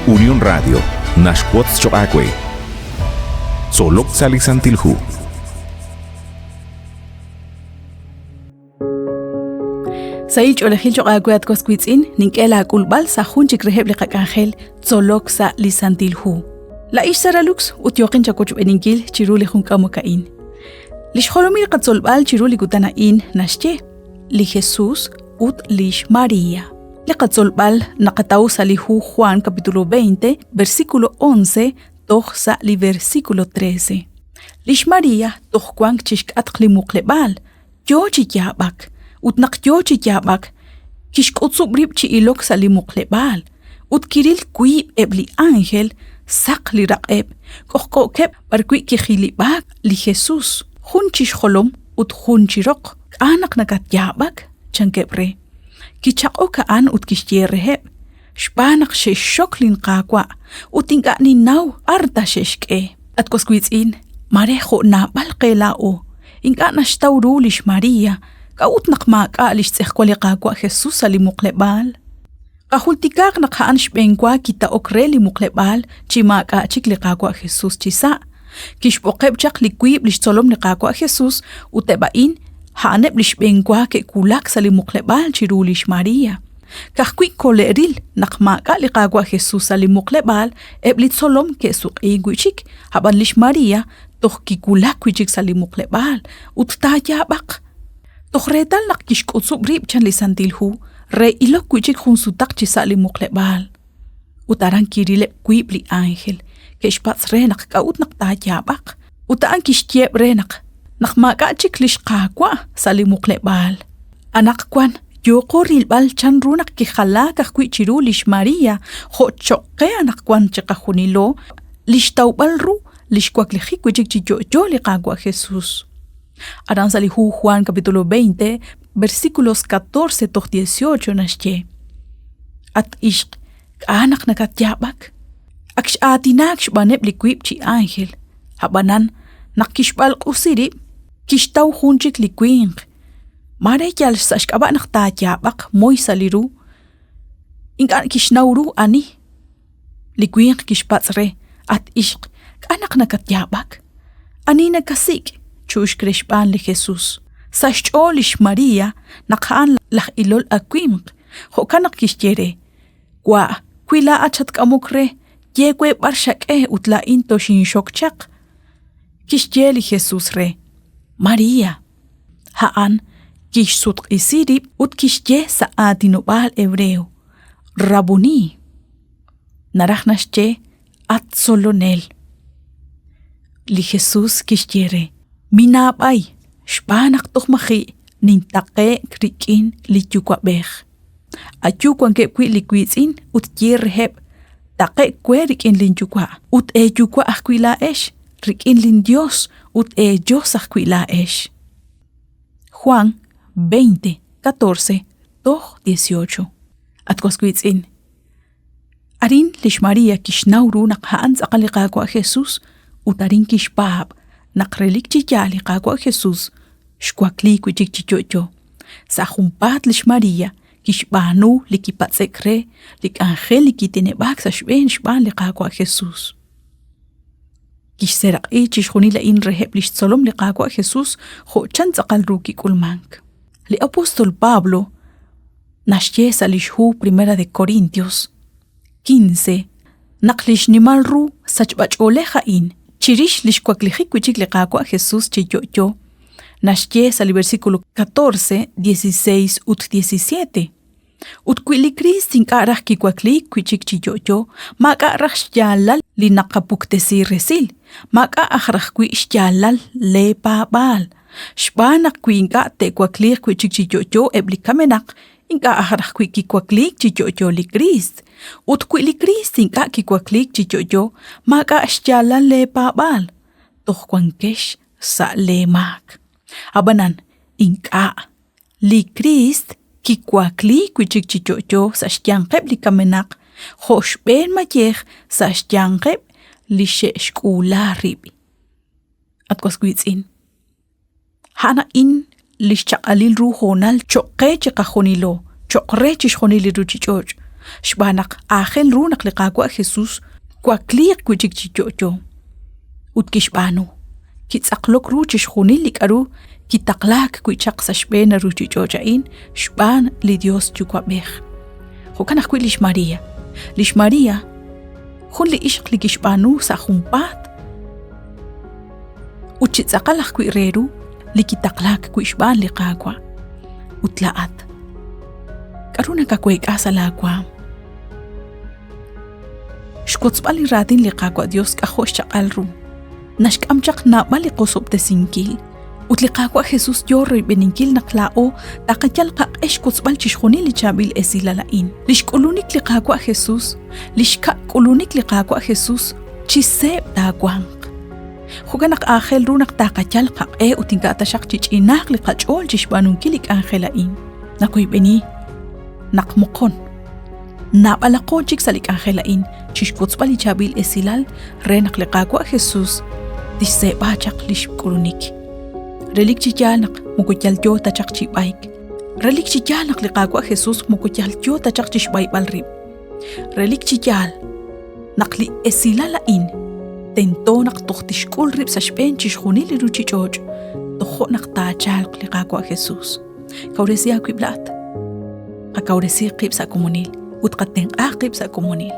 Unión Radio naxwotz choq' aawe. Tzolok sa' li Santil Hu. Sahil ch'oolejil choq' aawe at was wiitz'in, nink'e laak'ulb'al sa' jun chik reheb' li qak'anjel Tzolok sa' li Santil Hu. Laa'ix Sara Lux ut yooqin chawochb'eeninkil chiru li jun k'amok a'in. Li xjolomil qatzolb'al chiru li kutan a'in naxye li Jesus ut li xMaria. Li qatzolb'al naqataw sa' li hu Juan capítulo 20, versículo 11 toj sa' li versículo 13. Li xMaria toj wank chixk'atq li muqleb'aal, yo chi yaab'ak, ut naq yo chi yaab'ak, kixk'utzub' rib' chi ilok sa' li muqleb'aal, ut kiril wiib' eb' li ánjel saq li raq'eb', k'ojk'o'keb' b'arwi' kijilib'aak li Jesus, jun chi xjolom ut jun chi roq. K'a' naq nakatyaab'ak? chankeb' re. Kichaq'ok a'an ut kixye reheb', Xb'aan naq xe'xxok linQaawa' ut ink'a' ninnaw b'ar ta xe'xk'e. At was wiitz'in, mare jo' naab'al qe laa'o, ink'a' naxtaw ru lix María k'a'ut naq maak'a' li xtz'ejwal li Qaawa' Jesus sa' li muqleb'aal. Qajultikaaq naq a'an xb'enwa kita'ok re li muqleb'aal chi maak'a' chik li Qaawa' Jesus chisa'. Kixb'oqeb' chaq li wiib' li xtzolom li Qaawa' Jesus ut eb' a'in a'aneb' li xb'enwa ke'wulak sa' li muqleb'aal chiru lix María. Ka'ajwi' kole'ril naq maak'a' li Qaawa' Jesus sa' li muqleb'aal, eb' li tzolom ke'suq'iik wi' chik, ab'an lix María toj kiwulak wi' chik sa' li muqleb'aal ut taayaab'aq. Toj reetal naq kixk'utzub' rib' chan li Santil Hu re ilok wi' chik jun sutaq chisa' li muqleb'aal. Ut aran kirileb' wiib' li ánjel, ke'xpatz' re naq k'a'ut naq taayaab'aq. Ut a'an kixyeeb' re naq naq maak'a' chik li xQaawa' sa' li muqleb'aal. Anaqwan yooqo rilb'al chanru naq kijalaak ajwi' chiru li xMaria jo' cho'q qe anaqwan chiqajunilo li xtawb'al ru li xwaklijik wi' chik chi yo'yo li Qaawa' Jesus. Aran sa' li hu Juan capítulo 20, versículos 14 toj 18 naxye: At ixq, k'a' naq nakatyaab'ak? Ak x'aatinaak xb'aaneb' li wiib' chi ánjel. Ab'anan, naq kixb'alq'usi rib', kixtaw jun chik li winq. Maare yal sa' xk'ab'a' naq taayaab'aq moy sa' li ru, ink'a' kixnaw ru ani. Li winq kixpatz' re, At ixq, k'a' naq nakatyaab'ak? Ani nakasik'? chu'uxk re xb'aan li Jesus. Sa' xch'ool lix María naq a'an laj ilol awimq, jo'kan naq kixye re, Wa', wi laa'at xatk'amok re, ye we b'ar xak'e ut laa'in toxinxok chaq. Kixye li Jesus re, María. A'an kixsutq'isi rib' ut kixye sa' aatinob'aal hebreo, Rabuní. Naraj naxye, At Tzolonel. Li Jesús kixye re, Minaab'ay, xb'aan naq toj maji' nintaqe'k rik'in li Yuwa'b'ej. Ayu wankeb' wi' li wiitz'in ut ye reheb', Taqe'k we rik'in linYuwa' ut eeYuwa' ajwi' laa'ex, rik'in linYos ut eeYos ajwi' laa'ex. Juan 20, 14 toj 18. At was wiitz'in, arin lix María kixnaw ru naq a'an tz'aqal li Qaawa' Jesús ut arin kixpaab' naq relik chi yaal li Qaawa' Jesús xwakliik wi' chik chi yo'yo. Sa' junpaat lix María kixb'aanu li kipatz'e'k re li k'anjel li kiteneb'aak sa' xb'een xb'aan li Qaawa' Jesús. Kixseeraq'i chixjunil a'in reheb' li xtzolom li Qaawa' Jesús jo' chan tz'aqal ru kik'ulmank. Li apóstol Pablo naxye sa' li xhu Primera de Corintios 15 naq li xnimal ru sachb'ach'oolej a'in chirix li xwaklijik wi' chik li Qaawa' Jesús chi yo'yo naxye sa' li versículo 14, 16 ut 17. Ut wi li Kriist ink'a' raj kiwakliik wi' chik chi yo'yo, maak'a' raj xyaalal li naqapuktesi resil, maak'a' aj raj wi' xyaalal leepaab'aal. Xb'aan naq wi ink'a' te'wakliiq wi' chik chi yo'yo eb' li kamenaq, ink'a' aj raj wi' kiwakliik chi yo'yo li Kriist. Ut wi li Kriist ink'a' kiwakliik chi yo'yo, maak'a' xyaalal leepaab'aal, toj wankex sa' leemaak. Ab'anan, ink'a'. Li Kriist kiwakliik wi' chik chi yo'yo sa' xyanqeb' li kamenaq jo' xb'een mayej sa' xyanqeb' li xe'xk'uula rib'. At was wiitz'in, a'an a'in li xchaq'alil ru hoonal cho'q qe chiqajunilo, cho'q re chixjunil li ruuchich'och'. Xb'aan naq aajel ru naq li Qaawa' Jesus twakliiq wi' chik chi yo'yo. Ut kixb'aanu. Kitz'aqlok ru chixjunil li k'aru kitaqlaak wi' chaq sa' xb'een li ruuchich'och' a'in xb'aan li Yos Yuwa'b'ej. Jo'kan ajwi' lix María. Lix María jun li ixq li kixb'aanu sa' junpaat ut chi tz'aqal ajwi' re ru li kitaqlaak wi' xb'aan li Qaawa'. Ut laa'at, k'aru nakaweek'a sa' laawaam? Xwotzb'al li raatin li Qaawa' Dios k'ajo' xchaq'al ru. Naxk'am chaq naab'al li qosob'tesinkil ut li Qaawa' Jesus yoo royb'eninkil naq laa'o taqayal qaq'e xwotzb'al chixjunil li chaab'il esilal a'in. Lix k'ulunik li Qaawa' Jesus, lix xkab' k'ulunik li Qaawa' Jesus, chi seeb' taawanq. Jo'kan naq aajel ru naq taqayal qaq'e ut ink'a' taxaq chi ch'inaaq li qach'ool chixb'aanunkil li k'anjel a'in. Nawoyb'eni naq moqon Naab'alaqo chik sa' li k'anjel a'in chixwotzb'al li chaab'il esilal re naq li Qaawa' Jesus tixseeb'a chaq li xk'ulunik. Relik chi yaal naq moko yal yoo ta chaq chi b'ayk. Relik chi yaal naq li Qaawa' Jesus moko yal yoo ta chaq chi xb'ayb'al rib'. Relik chi yaal naq li esilal a'in tento naq toj tixk'ul rib' sa' xb'een chixjunil li ruuchich'och' tojo' naq taachalq li Qaawa' Jesus. Kawresi aawib' laa'at. Qakawresi qib' sa' komonil ut qatenq'a qib' sa' komonil.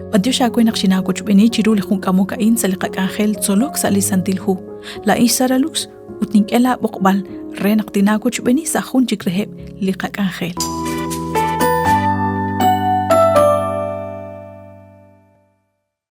B'antiox aawe naq xinaawochb'eeni chiru li jun k'amok a'in sa' li qak'anjel tzolok sa' li Santil Hu. Laa'in xSara Lux ut nink'e laab'oqb'al re naq tinaawochb'eeni sa' jun chik reheb' li qak'anjel.